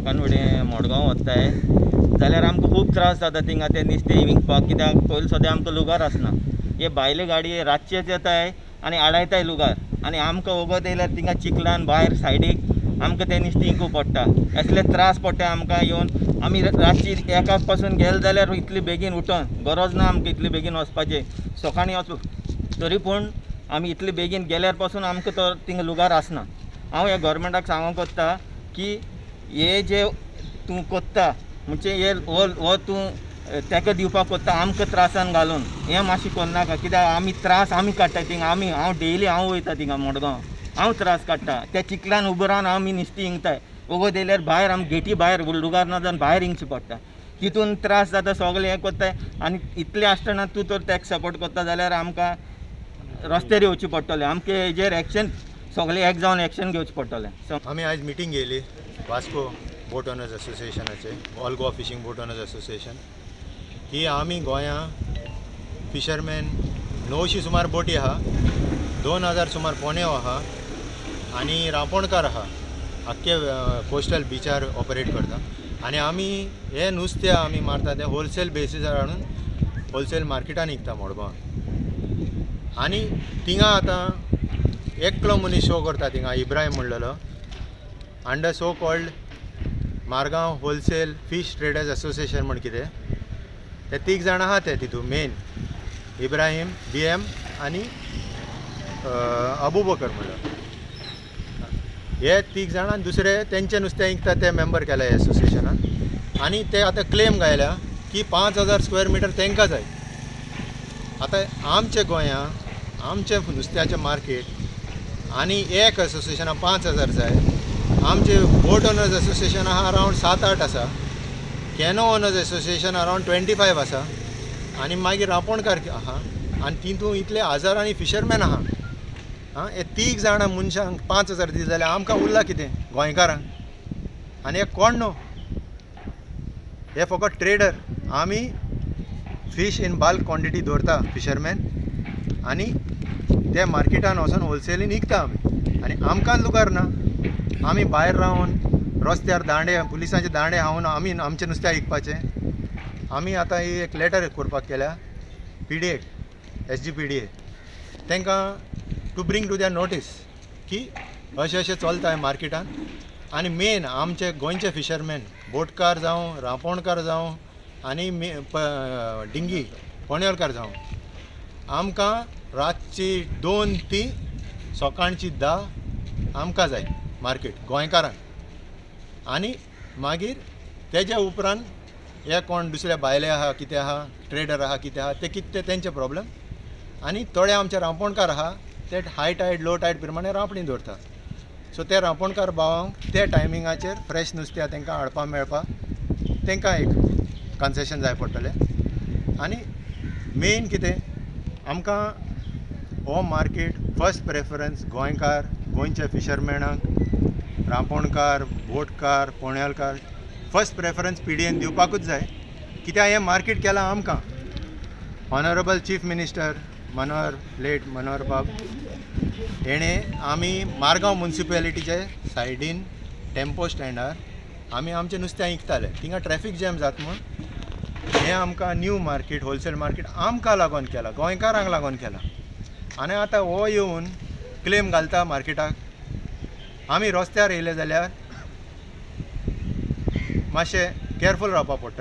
सकाळ फुडें मडगांव वताय जाल्यार आमकां खूब त्रास जाता थिंगा ते नुस्तें विकपाक, कित्याक पयलीं सद्या आमकां लुगार आसना. हे भायले गाडये रातचेच येताय आनी आडायताय लुगार आनी आमकां वगत येयल्यार थिंगा चिखलान भायर सायडीक आमकां तें नुस्तें विकूं पडटा. असले त्रास पडटा आमकां येवन. आमी रातची एकाक पासून गेले जाल्यार इतले बेगीन उठोन गरज ना आमकां इतले बेगीन वचपाचें, सकाळीं वचूं तरी पूण आमी इतले बेगीन गेल्यार पासून आमकां तो थिंगा लुगार आसना. हांव ह्या गव्हर्मेंटाक सांगूंक कोत्ता की हे जे तूं कोत्ता म्हणजे हे हो तूं ताका दिवपाक कोत्ता आमकां त्रासान घालून, हें मातशें करनाका, कित्याक आमी त्रास आमी काडटा थिंगा. आमी हांव डेली हांव वयता थिंगा मडगांव, हांव त्रास काडटा त्या चिखलान उबो रावन आमी नुस्तें हिंगताय. वगत येयल्यार भायर आमी गेटी भायर लुगार ना जावन भायर हिंगचें पडटा, तितून त्रास जाता सगळें हें कोत्ताय. आनी इतलें आसतना तूं तर ताका सपोर्ट करता जाल्यार आमकां रस्त्यार येवचें पडटलें, आमकां हेजेर एक्शन सगळें एक जावन एक्शन घेवचें पडटलें. आमी आयज मिटींग घेयली वास्को बोट owners असोसिएशनाचे, all Goa fishing boat owners association, की आमी गोंया फिशरमॅन 900 सुमार बोटी आहा, 2000 सुमार पोन्यो आहा आनी रांपोणकार आहा, आख्खे कोस्टल बिचार ऑपरेट करता. आनी आमी हे नुस्तें आमी मारता तें होलसेल बेसीसार हाडून होलसेल मार्केटान विकता मडगांवां. आनी थिंगा आतां एकलो मनीस शो करता थिंगा, Ibrahim म्हणलेलो, under so called Margao wholesale fish traders association म्हण कितें, ते तीग जाणां आहा ते तितून मेन, इब्राहीम, बी एम आनी अबू बकर म्हणलो. हे तीग जाणां दुसरे तेंचे नुस्तें विकता ते मेंबर केले एसोसिएशनान. आनी ते आतां क्लेम घायल्या की 5000 स्क्वेअर मिटर तेंकां जाय. आतां आमच्या गोंया आमचें नुस्त्याचें मार्केट आनी एक एसोसिएशनाक 5000 जाय. आमचे बोट ओनर्स एसोसिएशन आहा अरावंड 7-8 आसा, कॅनो ओनर्स एसोसिएशन अरावंड 25 आसा आनी मागीर रांपोणकार आहा आनी तितून इतले हजारांनी फिशरमॅन आहा. आं, हे तीग जाणां मनशांक 5000 दिले जाल्यार आमकां उरला कितें गोंयकारांक? आनी हे कोण न्हू, हे फकत ट्रेडर. आमी फीश इन बल्क क्वॉन्टिटी दवरता फिशरमॅन आनी ते मार्केटान वचोन होलसेलीन विकता आमी. आनी आमकां लुगार ना, आमी भायर रावन रस्त्यार दांडे पुलिसांचे दांडे हावन आमी आमचें नुस्तें विकपाचें. आमी आतां ही एक लेटर करपाक केल्या पी डी एक, S G P D A, तांकां to bring to their notice की अशें अशें चलता मार्केटान. आनी मेन आमचे गोंयचे फिशरमॅन, बोटकार जावं, रांपोणकार जावं आनी डिंगी पोणेलकार जावं, आमकां रातची 2 ती सकाळची 10 आमकां जाय मार्केट गोंयकारांक. आनी मागीर तेज्या उपरांत हे कोण दुसरे भायले आहा कितें आहा, ट्रेडर आहा कितें आहा, ते कितें ते तेंचे प्रॉब्लम. आनी थोडे आमचे रांपोणकार आहा ते हाय टायड लो टायड प्रमाणे रांपणी दवरता. सो ते रांपोणकार भावांक ते टायमिंगाचेर फ्रेश नुस्तें तांकां हाडपाक मेळपाक तांकां एक कन्सेशन जाय पडटलें. आनी मेन कितें आमकां हो मार्केट फर्स्ट प्रेफरन्स गोंयकार, गोंयच्या फिशरमॅनांक, रांपोणकार, बोटकार, पोणेलकार first preference P D N दिवपाकूच जाय. कित्याक हें मार्केट केलां आमकां honourable chief minister Manohar, late Manohar बाब हेणें आमी मारगांव मुन्सिपेलिटीचे सायडीन टेम्पो स्टँडार आमी आमचें नुस्तें विकताले. थिंगा ट्रॅफीक जॅम जाता म्हूण हें आमकां न्यू मार्केट होलसेल मार्केट आमकां लागून केलां, गोंयकारांक लागून केलां. आनी आतां हो येवन क्लेम घालता मार्केटाक. आमी रस्त्यार येयले जाल्यार मातशें केरफूल रावपाक पडटलें.